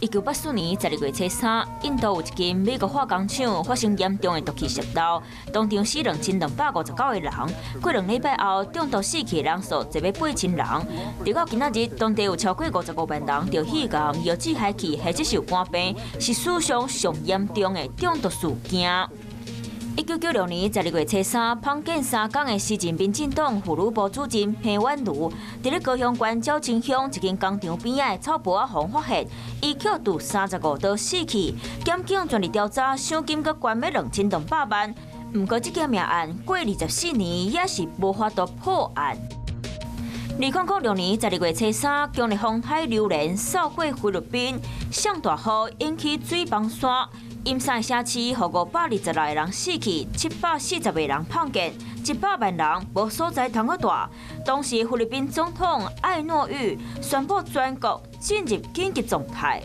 1984年12月初三，印度有一間美國化工廠發生嚴重的毒氣洩漏，當場死2259個人。過2禮拜後，中毒死去人數濟欲8000人。直到今仔日，當地有超過55萬人著肺癌、腰子海氣或者是有肝病，是史上上嚴重的中毒事件。1996年12月初三，芳檢三工的時任民進黨婦女部主任彭婉如，佇咧高雄縣蔦清鄉一間工廠邊仔的草埔仔予人發現，伊抾挃35刀死去。檢警全力調查，賞金閣懸欲2200萬。毋過這件命案過24年也是無法度破案。2006年12月初三，強烈風颱榴蓮掃過菲律賓，上大雨引起水崩山。陰山城市予526個人死去，740個人碰見，100萬人無所在通去蹛。當時菲律賓總統艾諾玉宣布全國進入緊急狀態。